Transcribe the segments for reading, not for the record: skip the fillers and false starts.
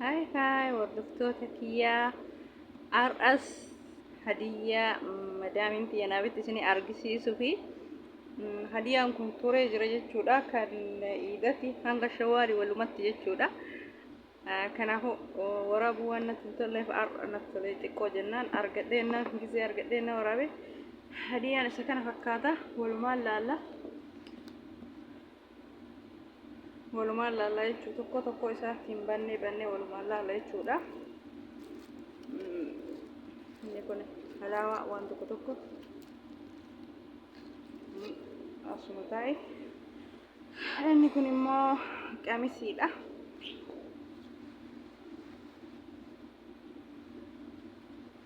Haay haay hordoftoota kiyyaa, har'as hadiyyaa madaamiin tiyya naa bitte isinii argisiisuu fi hadiyyaan kun turee jira jechuudha. Kan iidati hanga shawaali walumatti jechuudha. Kanaafuu waraabuu waan natti hin tolleef har'a natti tolee xiqqoo jennaan argadheennaan gisee argadheennaan waraabe. Hadiyyaan isa kana fakkaata, walumaan laalla. Walumaan laallaa jechuu, tokko tokko isaatiin bannee bannee walumaan laalla jechuudha. Inni kun halaawaa waan tokko tokko asuma taa'e. Inni kun immoo qamisiidha.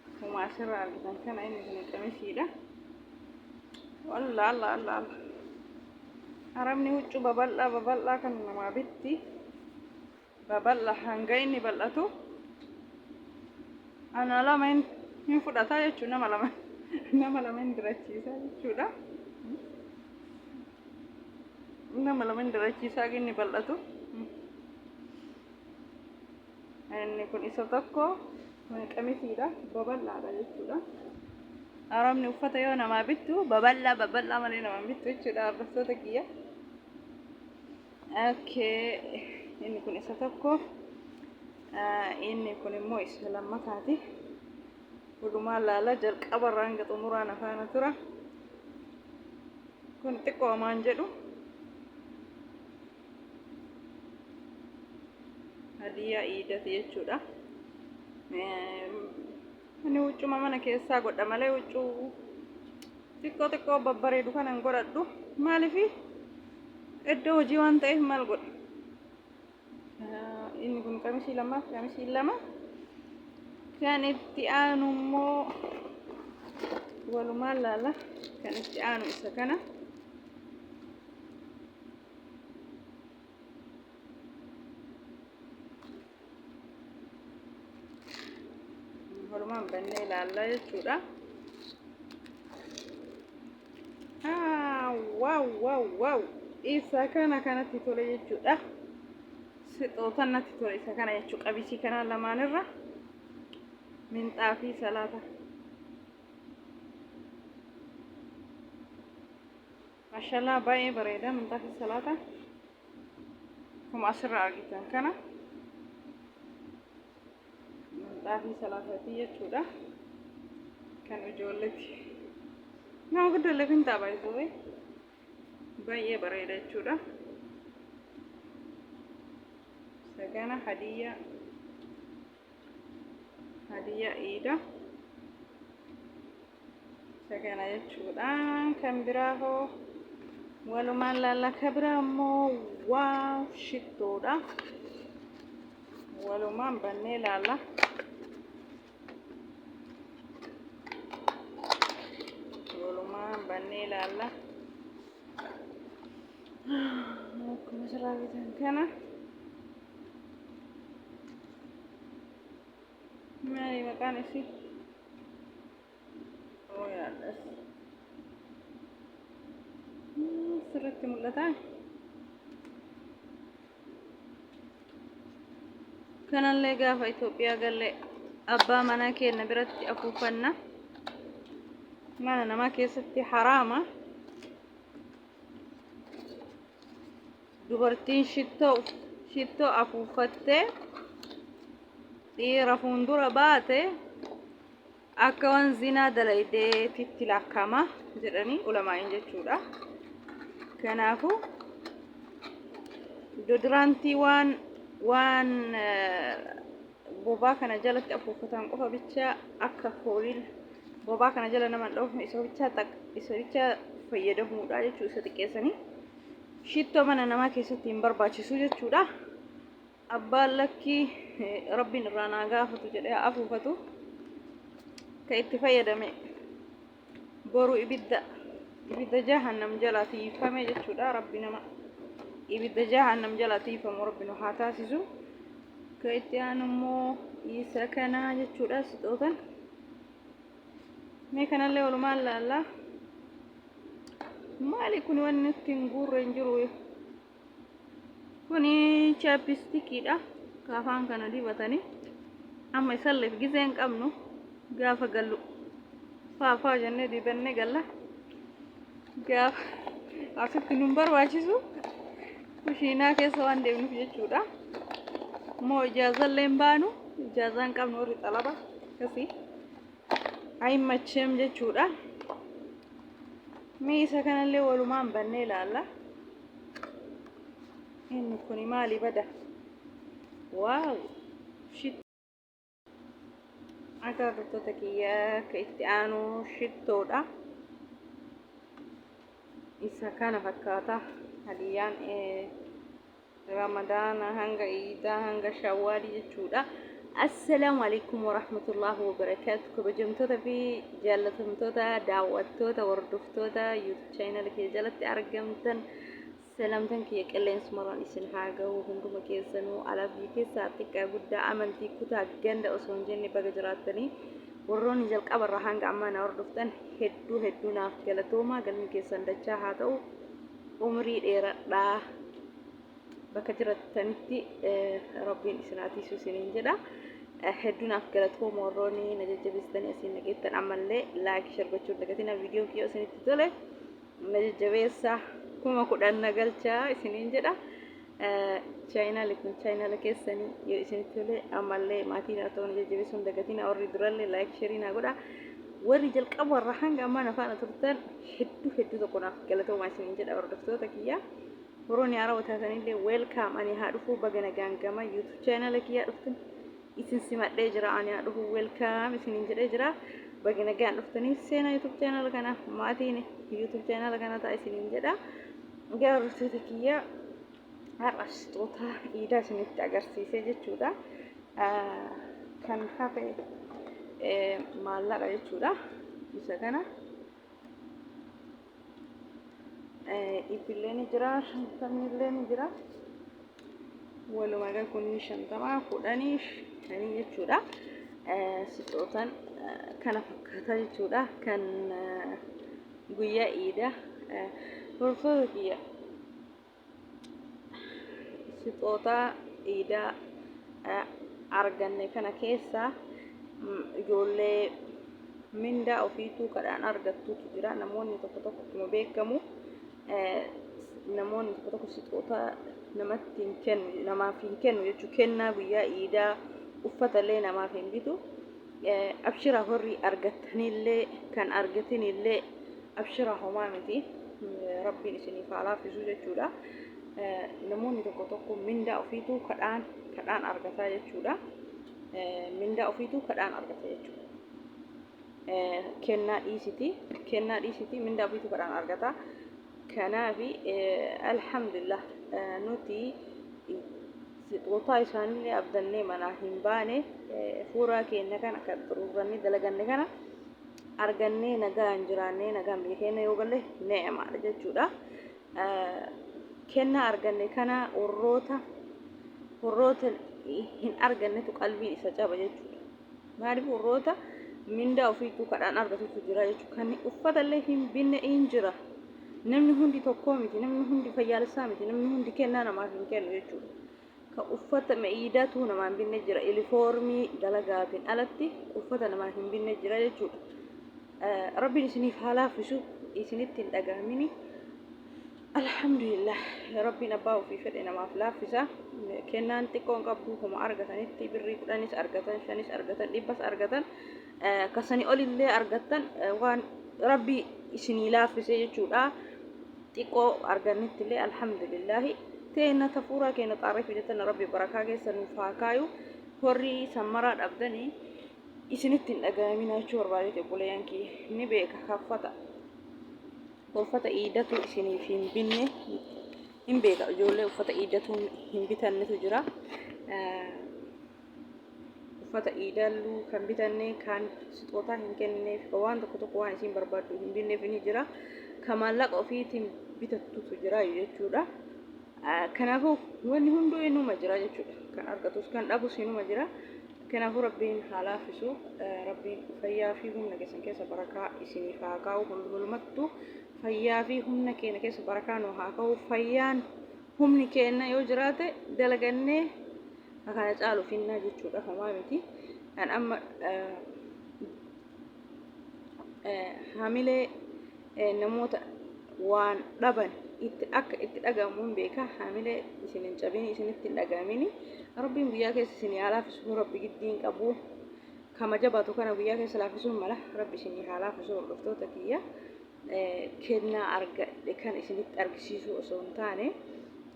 Akkuma asirraa argitan kana inni kun qamisiidha. Wallah Allah Allah Allah. Arabni huccuu babal'aa babal'aa kan namaa bitti. Babal'aa hanga inni bal'atu ana lama hin fudhata jechuudha, nama lama hin dirachiisa jechuudha. Nama lama hin dirachiisa akka inni bal'atu. Inni kun isa tokko, kun qamisiidha, babal'aadha jechuudha. Arabni uffata yoo namaa bittu babal'aa babal'aa malee namaa bittu jechuudha, hordoftoota kiyya. Okay, inni kun isa tokko. Inni kun immoo isa lammataati. Walumaan laala, jalqaba irraa hanga xumuraan afaana tura. Kun xiqqoo hamaan jedhu. Hadiyyaa iidati jechuudha. Inni huccuma mana keessaa godha malee huccuu xiqqoo xiqqoo babbareedu kana hin godhadhu. Maaliif? Iddoo hojii waan ta'eef maal godha? Inni kun qamisii lamaaf qamisii lama. Kan itti aanu immoo walumaan laala. Kan itti aanu isa kana. Walumaan bannee ilaallaa jechuudha. Wow wow wow, isa kana kanatti tole jechuudha. Sixootan natti tole isa kana jechuu, qabisii kana lamaanirra minxaa fi salaata. Mashallah, baay'ee bareeda minxaa fi salaata. Akkuma asirraa argitan kana minxaafii salaataati jechuudha. Kan ijoolleeti. Nama guddallee fintaa baay'isuu baay'ee bareeda jechuudha. Isa kana hadiyyaa iida isa kana jechuudha. Kan biraa hoo walumaan laalla. Kan biraa immoo waa shittoodha. Walumaan bannee laalla. Walumaan bannee laalla. Akkuma asirraa argitan kana. Maali maqaan isii? Royal. Sirriitti mul'ata. Kanallee gaafa Itoophiyaa galle abbaa manaa keenya biratti afuufanna. Mana namaa keessatti haraama. Dubartiin shittoo afuufattee dhiira fuuldura baate akka waan zinaa dalaydeetitti lakkaama jedhanii ulamaa'in jechuudha. Kanaafuu deodorantii waan bobaa kana jalatti afuuffatan qofa bicha, akka fooliin bobaa kana jala nama hin dhoofne isa bicha fayyadamuudha jechuudha, isa xiqqeessanii. Shittoo mana namaa keessatti hin barbaachisu jechuudha. Abbaan lakkii rabbiin irraa naa gaafatu jedhee afuufatu, ka itti fayyadame boru ibidda jahannam jalaa tiifame jechuudha. Rabbi nama ibidda jahannam jalaa tiifamu rabbi nu haa taasisu. Ka itti aanu immoo isa kanaa jechuudha, sixootan. Mee kanallee walumaan laallaa. Maali kun? Wanni ittiin guurre hin jiru. Kuni chapstickiidha. Ka afaan kana dibatanii amma isalleef gizee hin qabnu, gaafa gallu faafaa jennee dibannee galla. Gaafa asitti nun barbaachisu, kushiinaa keessa waan deemnuuf jechuudha. Immoo ijaazallee hin baanu, ijaazaa hin qabnu warri xalaba akkasii ayimmacheem jechuudha. Mee isa kanallee walumaan bannee ilaalla. Inni kuni maali bada? Wow! Shit. Akka hordoftoota kiyya, akka itti aanu shittoodha. Isa kana fakkaata. Hadiyyaan Ramadaana hanga Iidaa hanga Shawwaalii jechuudha. Assalaamu alaikum warahmatullaahi wabarakaatu. Kabajamtoota fi jaallatamtoota daawwattoota, hordoftoota YouTube channel kiyya jalatti argamtan, salaamtan kiyya qilleensumarraan isin haa gahu. Hunduma keessanuu alaa biyya keessaa, xiqqaa guddaa, amantii, kutaa, ganda osoo hin jenne, baga jiraattanii. Warroonni jalqabarraa hanga ammaa na hordoftan, hedduu hedduu naaf galatoomaa. Galmi keessan dachaa haa ta'u, umrii dheeradhaa, bakka jirattanitti Rabbiin isin haa tiisu isiniin jedha. Hedduu naaf galatooma warroonni na jajjabeessitanii asiin nageettan. Ammallee like, share gochuun dagatina. Viidiyoon kiyya isinitti tole na jajjabeessa, 10,000 na galchaa isiniin jedha. Channel kun channel keessanii, yoo isinitti tole ammallee maatii naa ta'uu na jajjabeessuun dagatina. Warri durallee like, share naa godha. Warri jalqaba warra hanga ammaa na faana turtan, hedduu hedduu tokko naaf galatoomaa isiniin jedha hordoftoota kiyya. Warroonni haarawaa taatanillee welcome, ani haa dhufuu, baga nagaan gama YouTube channel kiyyaa dhuftan. Isin simadhee jira, ani haa dhufuu, welcome isiniin jedhee jira. Baga nagaan dhuftanii seenaa YouTube channel kana, maatiin YouTube channel kana ta'a isiniin jedha. Egaa hordoftoota kiyya, har'a sixoota iidaa isinitti agarsiisee jechuudha. Kan hafe maallaqa jechuudha. Isa kana dhibbillee ni jira, shantamillee ni jira. Walumaa gala kun 50, 10, 5 jechuudha. Sixootan kana fakkaata jechuudha. Kan guyyaa iidaa, hordoftoota kiyya, sixoota iidaa arganne kana keessa ijoollee mindaa ofiituu kadhaan argattutu jira. Namoonni tokko tokko, akkuma beekamu, namoonni tokko tokko sixoota namatti hin kennu, namaaf hin kennu jechuudha. Kennaa guyyaa iidaa uffatallee namaaf hin bitu. Abshira, horii argattanillee kan argatinillee abshira, homaa miti. Rabbiin isiniif haa laaffisu jechuudha. Namoonni tokko tokko mindaa ofiituu kadhaan kadhaan argataa jechuudha. Mindaa ofiituu kadhaan argata jechuudha. Kennaa dhiisiti, kennaa dhiisiti, mindaa ofiituu kadhaan argata. Kanaafi alhamdulillah, nuti sixootaa isaanillee abdannee manaa hin baane. Fuuraa keenya kana kan xuruurrannee dalaganne kana argannee, nagaan jiraannee, nagaan biyya keenya yoo galle ne'emaadha jechuudha. Kennaa arganne kana warroota hin argannetu qalbiin isa caba jechuudha. Maaliif? Warroota mindaa ofiituu kadhaan argatutu jira jechuudha. Kan uffatallee hin binne hin jira. Namni hundi tokkoo miti, namni hundi fayyaalessaa miti, namni hundi kennaa namaaf hin kennu jechuudha. Kan uffata iidatuu namaa hin binne jira. Ilifoormii dalagaatiin alatti uffata namaa hin binne jira jechuudha. Rabbiin isiniif haa laaffisu, isinitti hin dhagahamini. Alhamdulillah, Rabbiin abbaa ofii fedhe namaaf laaffisa. Kennaan xiqqoon qabdu, homa argatanitti, birrii 10s argatan, 5s argatan, 100s argatan, kasanii olillee argattan, waan Rabbii isinii laaffise jechuudha. Xiqqoo argannetti illee alhamdulillahi. Teenna tafuuraa keenya xaarree fidatan, Rabbi barakaa keessa nuuf haa kaayu. Horii sammaraa dhabdanii isinitti hin dhagahamina jechuu barbaadeeti. Obboleeyyan kiyya ni beeka, kaffata. Uffata iidatu isiniif hin binne hin beeka. Ijoollee uffata iidatu hin bitannetu jira. Uffata iidalluu kan bitanne, kan sixootaa hin kennineef, waan tokko tokko waan isiin barbaaddu hin binneef ni jira. Kan maallaqa ofiitiin bitattutu jira jechuudha. Kanaafuu wanni hunduu inuma jira jechuudha. Kan argatus kan dhabus inuma jira. Kanaafuu Rabbiin haa laaffisu. Rabbiin fayyaa fi humna keessan keessa barakaa isiniif haa kaa'u. Walumattuu fayyaa fi humna keenya keessa barakaa nu haa kaa'u. Fayyaan humni keenya yoo jiraate dalagannee Ka kana caalu finnaa jechuudha homaa miti. An amma hamilee namoota waan dhaban itti akka itti dhaga'amu hin beeka. Hamilee isin hin cabini, isinitti hin dhaga'amini. Rabbiin guyyaa keessa isin haa laafisu, Rabbi giddii hin qabu. Kama jabaatu kana guyyaa keessa laafisuun mala. Rabbi isin haa laafisu hordoftoota kiyya. Kennaa argadhe kan isinitti argisiisuu osoo hin taane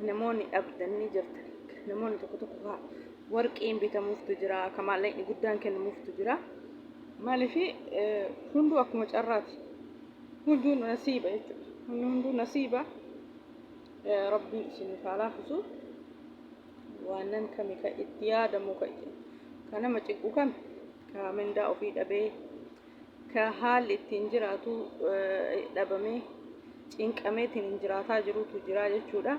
namoonni dhabdan ni jirtan. Namoonni tokko tokko kaa warqiin bitamuuftu jira, ka maallaqni guddaan kennamuuftu jira. Maaliif hunduu akkuma carraati. Hunduu nasiiba jechuudha. Hunduu nasiiba. Rabbiin isiniif haa laafisu. Waanan kami ka itti yaadamu ka nama cinqu kami ka mindaa ofii dhabee ka haalli ittiin jiraatu dhabamee cinqameetiin hin jiraataa jirutu jira jechuudha.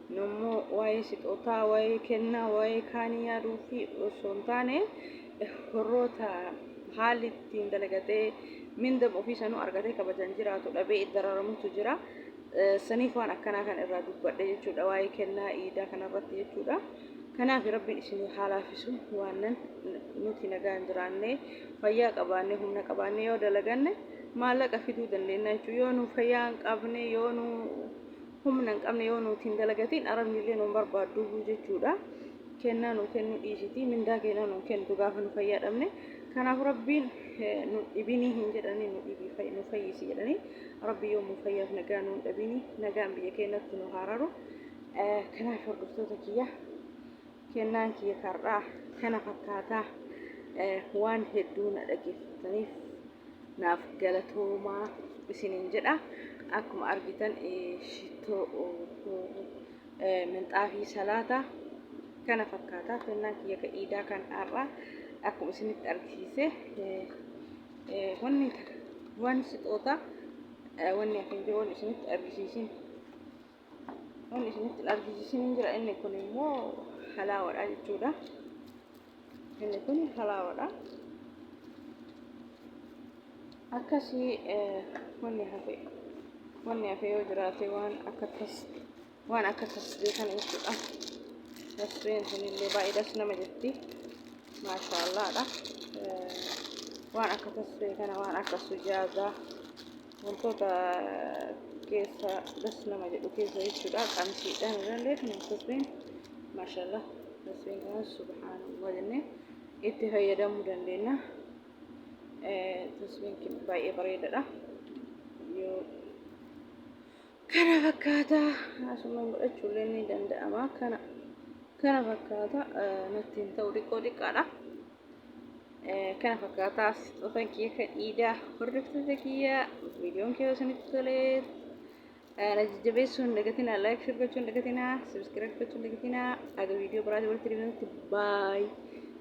Nummoo waa'ee sixootaa, waa'ee kennaa, waa'ee kaanii yaaduu fi osoo hin taane warroota haalli ittiin dalagatee minda ofii sanuu argatee kabajaan jiraatu dhabee dararamutu jira. Saniif waan akkanaa kan irraa dubbadhe jechuudha waa'ee kennaa iidaa kanarratti jechuudha. Kanaaf Rabbiin isin haa laaffisu waanan nuti nagaan jiraannee fayyaa qabaannee humna qabaannee yoo dalaganne maallaqa fiduu dandeenya jechuudha. Yoo nu fayyaa hin qabne yoo nu humna hin qabne yoo nuti hin dalagatiin arabni illee nu hin barbaaddu jechuudha. Kennaa nu kennu dhiisiti mindaa kennaa nu kennitu gaafa nu fayyaa dhabne. Kanaaf Rabbiin nu dhibinii hin jedhanii nu dhibii nu fayyisi jedhanii Rabbi yoomuu fayyaaf nagaa nu hin dhabini nagaan biyya keenyatti nu haararu. Kanaaf hordoftoota kiyya kennaan kiyya karraa kana fakkaataa waan hedduu na dhageeffataniif naaf galatoomaa isiniin jedha. Akkuma argitan shittoo minxaafii salaataa kana fakkaataa kennaan kiyya ka iidaa kan har'aa akkuma isinitti argisiise wanni waan sixootaa wanni hafe hin jiru wanni isinitti argisiisin. Wanni isinitti hin argisiisin hin jira. Inni kun immoo halaawadha jechuudha. Inni kun halaawadha. Akkasii wanni hafe wanni hafe yoo jiraate waan akka tas waan akka tasbee kana jechuudha. Tasbeen sunillee baay'ee das nama jetti. Maashaallaadha. Waan akka tasbee kana waan akka sujaadaa wantoota keessa das nama jedhu keessa jechuudha. Qamsiidhaan illee kan tasbeen maashaallah tasbeen kana subhaanallah jennee itti fayyadamuu dandeenya. Tasbeen kun baay'ee bareedaadha. Yoo kana fakkaata asumaan godhachuullee ni danda'ama. Kana fakkaata natti hin ta'u xiqqoo xiqqaadha. Kana fakkaataa sixootan kiyya kan iidaa hordoftoota kiyya viidiyoon kiyya isinitti tolee na jajjabeessuu hin dagatinaa like share gochuu hin dagatinaa subscribe gochuu hin dagatinaa aga viidiyoo biraatii walitti deebinutti baay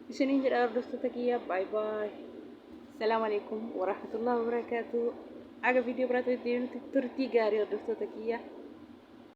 isiniin jedha hordoftoota kiyya baay baay. Salaamu alaikum warahmatullahi wabarakaatu. Aga viidiyoo biraatii walitti deebinutti turtii gaarii hordoftoota kiyya.